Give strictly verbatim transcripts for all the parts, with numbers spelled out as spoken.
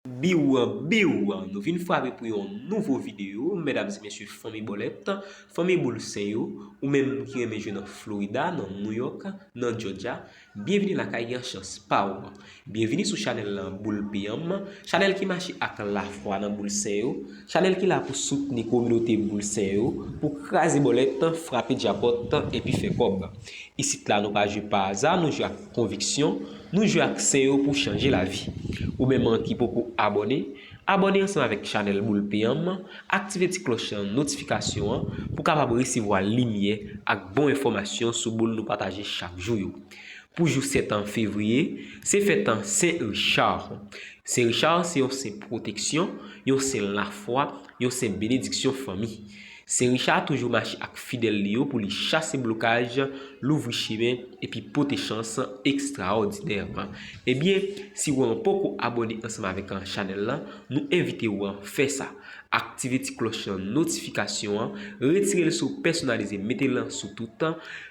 Biw, biw, nou vin frape pou yon nouvo videyo, medam e mesye, fanmi bòlèt, fanmi boul sen yo, ou menm ki renmen jwe nan Florida, nan New York, nan Georgia, byenvini lakay an, chans pa w. Byenvini sou chanèl lan Boul P M, chanèl ki mache ak lafwa nan boul sen yo, chanèl ki la pou soutni kominote boul sen yo, pou kraze bòlèt, frape djapòt, epi fè kòb. Isit la, nou pa jwe pa aza, nou jwe ak konviksyon, nou jwe ak sen yo pou chanje lavi. Ou menm ki poko abòne, abòne ansanm avèk chanèl Boul P M, aktive ti klòch notifikasyon an pou kapab resevwa limyè ak bon enfòmasyon sou boul nou pataje chak jou yo. Pou jou sèt fevriye, se fèt Sen Richa. Sen Richa se yon sen pwoteksyon, yon sen lafwa, yon sen benediksyon fanmi. Sen Richa toujou mache ak fidèl li yo pou li chase blokaj, louvri chemen, epi pote chans ekstraòdinè. Ebyen, si w poko abòne ansanm avèk chanèl lan, nou envite w fè sa. Aktive ti klòch notifikasyon an, retire l sou pèsonalize, mete l sou tout,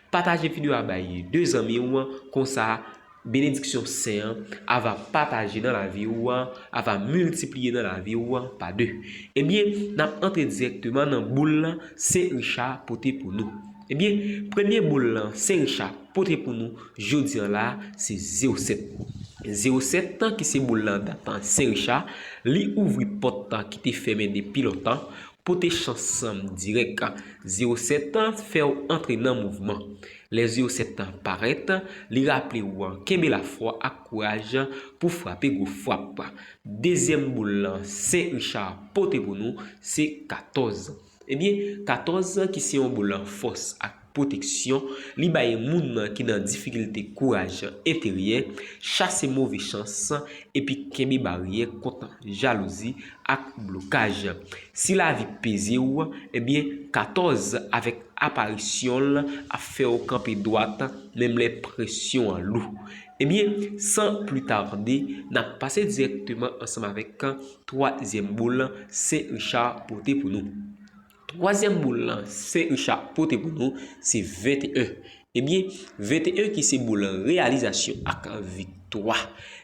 pataje videyo a bay de zanmi w, konsa benediksyon sen an ava pataje nan lavi w, ava miltipliye nan lavi w pa de. Ebyen, n ap antre dirèkteman nan boul Sen Richa pote pou nou. Ebyen, premye boul Sen Richa pote pou nou jodi an la, se zewo sèt. Zewo sèt ki se boul dat Sen Richa, li ouvri pòt ki te fèmen depi lontan, pote chans dirèk. Zewo sèt fè w antre nan mouvman. Lè zewo sèt parèt, li raple w kenbe lafwa ak kouraj pou frape gwo frap. Dezyèm boul Sen Richa pote pou nou, se katòz. Ebyen, katòz ki se yon boul fòs ak pwoteksyon, li bay moun ki nan difikilte kouraj enteryè, chase move chans, epi kenbe baryè kont jalouzi ak blokaj. Si lavi peze w, ebyen, katòz avèk aparisyon l ap fè w kanpe dwat, menm lè presyon an lou. Ebyen, san pli tade, n ap pase dirèkteman ansanm avèk twazyèm boul Sen Richa pote pou nou. Twazyèm boul Sen Richa pote pou nou, se venteyen. Ebyen, venteyen ki se boul reyalizasyon ak viktwa.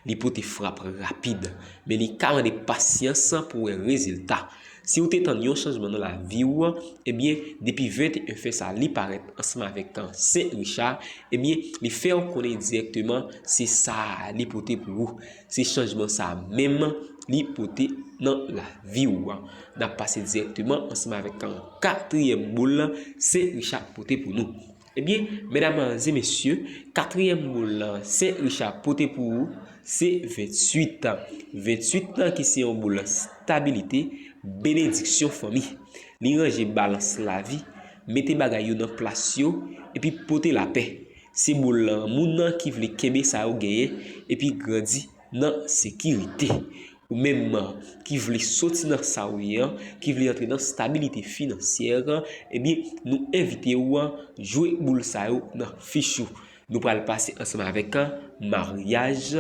Li pote frap rapid, men li ka mande pasyans pou wè rezilta. Si w te tann yon chanjman nan lavi w, ebyen, depi venteyen fè sa, li parèt ansanm avèk Sen Richa, ebyen, li fè w konnen dirèkteman se sa li pote pou ou. Se chanjman sa menm li pote nan lavi w. N ap pase dirèkteman ansanm avèk katriyèm boul Sen Richa pote pou nou. Ebyen, medam e mesye, katriyèm boul Sen Richa pote pou ou, se venntuit. Venntuit ki se yon boul stabilite, benediksyon fanmi. Li ranje balans lavi, mete bagay yo nan plas yo, epi pote lapè. Se boul moun ki vle kenbe sa yo genyen, epi grandi nan sekirite. Ou menm ki vle soti nan sa w ye an, ki vle antre nan stabilite finansyè, ebyen, nou envite w jwe boul sa yo nan fich ou. Nou pral pase ansanm avèk maryaj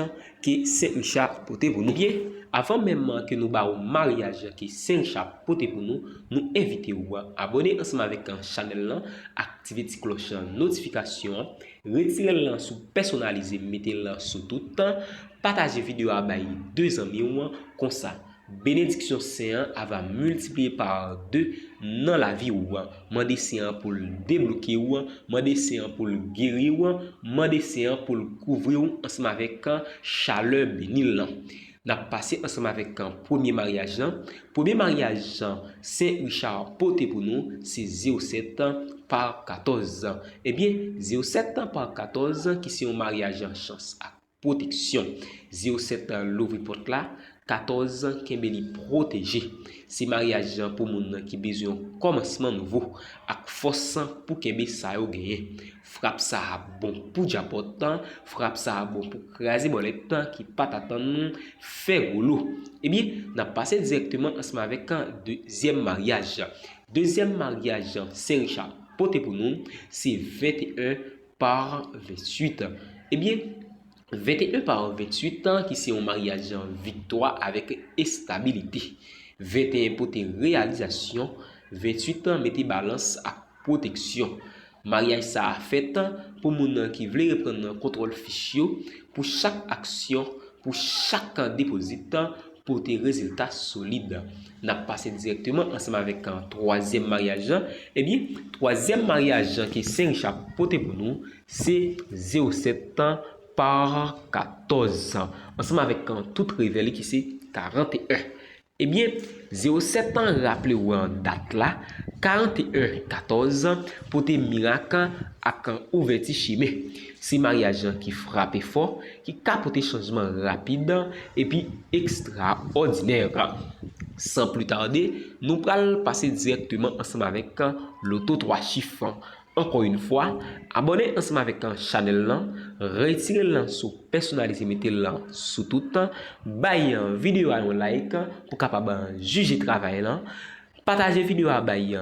ke Sen Richa pote pou nou. Ebyen, avan menm ke nou ba w maryaj ke Sen Richa pote pou nou, nou envite w abòne ansanm avèk chanèl lan, aktive ti klòch notifikasyon an, retire l sou pèsonalize, mete l sou tout, pataje videyo a bay de zanmi w, konsa benediksyon sen an ava miltipliye pa de nan lavi w. Mande sen an pou l debloke w, mande sen an pou l geri w, mande sen an pou l kouvri w ansanm avèk chalè beni l lan. N ap pase ansanm avèk premye maryaj lan. Premye maryaj Sen Richa pote pou nou, se zewo sèt pa katòz. Ebyen, zewo sèt pa katòz, ki se yon maryaj chans ak pwoteksyon. Zewo sèt louvri pòt la, katòz kenbe li pwoteje. Se maryaj pou moun ki bezwen yon kòmansman nouvo, ak fòs pou kenbe sa yo genyen. Frap sa a bon pou djapòt, frap sa a bon pou kraze bòlèt ki pa t atann fè gwo lo. Ebyen, n ap pase dirèkteman ansanm avèk dezyèm maryaj. Dezyèm maryaj Sen Richa pote pou nou, se venteyen pa venntuit. Ebyen, venteyen pa venntuit, ki se yon maryaj viktwa avèk estabilite. Venteyen pote reyalizasyon, venntuit mete balans ak pwoteksyon. Maryaj sa a fèt pou moun ki vle reprann kontwòl fich yo, pou chak aksyon, pou chak depozit, pote rezilta solid. N ap pase dirèkteman ansanm avèk, an, twazyèm maryaj lan. Ebyen, twazyèm maryaj lan ke Sen Richa pote pou nou, se zewo sèt pa katòz, ansanm avèk, an, tout revè li ki se karanteyen. Ebyen, zewo sèt an, raple w, an, dat la, karanteyen katòz, pote mirak ak, an, ouvèti chimen. Se maryaj lan ki frape fò, ki ka pote chanjman rapid epi ekstraòdinè. San pli tade, nou pral pase dirèkteman ansanm avèk loto twa chif. Ankò yon fwa, abòne ansanm avèk chanèl lan, retire l sou pèsonalize mete l sou tout, bay videyo a yon like pou kapab jije travay lan, pataje videyo a bay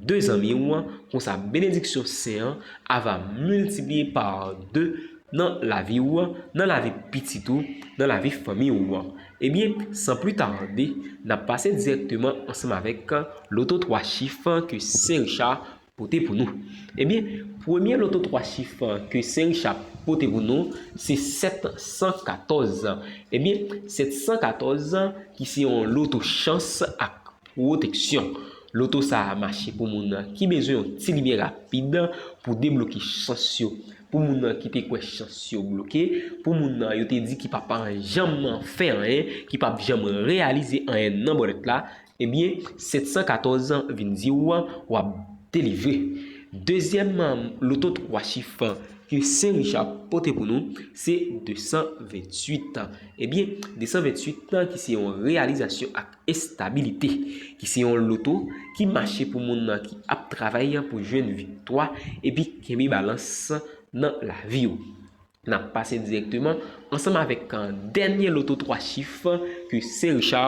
de zanmi w, konsa benediksyon sen an ava miltipliye pa de nan lavi w, nan lavi pitit ou, nan lavi fanmi w. Ebyen, san pli tade, n ap pase dirèkteman ansanm avèk loto twa chif ke Sen Richa pote pou nou. Ebyen, premye loto twa chif ke Sen Richa pote pou nou, se sèt san katòz. Ebyen, sèt san katòz ki se yon loto chans ak pwoteksyon. Loto sa a mache pou moun ki bezwen yon ti limyè rapid pou debloke chans yo. Pou moun ki te kwè chans yo bloke, pou moun yo te di ki p ap janm fè anyen, ki p ap janm reyalize anyen nan bòlèt la, ebyen, sèt san katòz vin di w w ap delivre. Dezyèm loto twa chif ke Sen Richa pote pou nou, se de san venntuit. Ebyen, de san venntuit ki se yon reyalizasyon ak estabilite, ki se yon loto ki mache pou moun ki ap travay pou jwenn viktwa epi kenbe balans nan lavi w. N ap pase dirèkteman ansanm avèk, an, dènye loto twa chif ke Sen Richa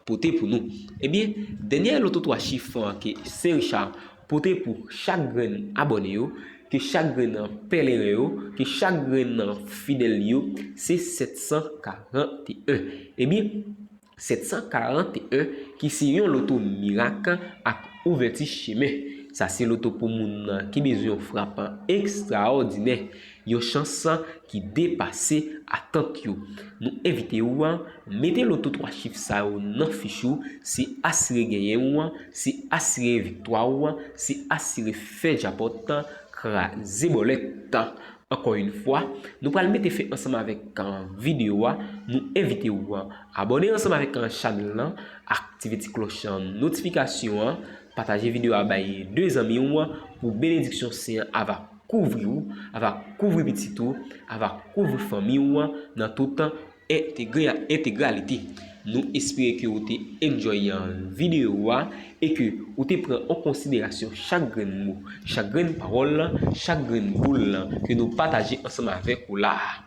pote pou nou. Ebyen, dènye loto twa chif ke Sen Richa pote pou chak grenn abòne yo, ke chak grenn pèleren yo, ke chak grenn fidèl yo, se sèt san karanteyen. Ebyen, sèt san karanteyen ki se yon loto mirak ak ouvèti chimen. Sa se loto pou moun ki bezwen yon frap ekstraòdinè, yon chans ki depase atant yo. Nou envite w mete loto twa chif sa yo nan fich ou, se asire genyen w, se asire viktwa w, se asire fè djapòt, kraze bòlèt. Ankò yon fwa, nou pral mete fen ansanm avèk, an, videyo a. Nou envite w abòne ansanm avèk, an, chanèl lan, aktive ti klòch, an, notifikasyon an, pataje videyo a bay de zanmi w pou benediksyon sen an ava kouvri w, ava kouvri pitit ou, ava kouvri fanmi w nan tout entegre-, entegralite. Nou espere ke ou te enjoy, an, videyo a e ke ou te pran an konsiderasyon chak grenn mo, chak grenn pawòl, chak grenn boul ke nou pataje ansanm avèk ou la a.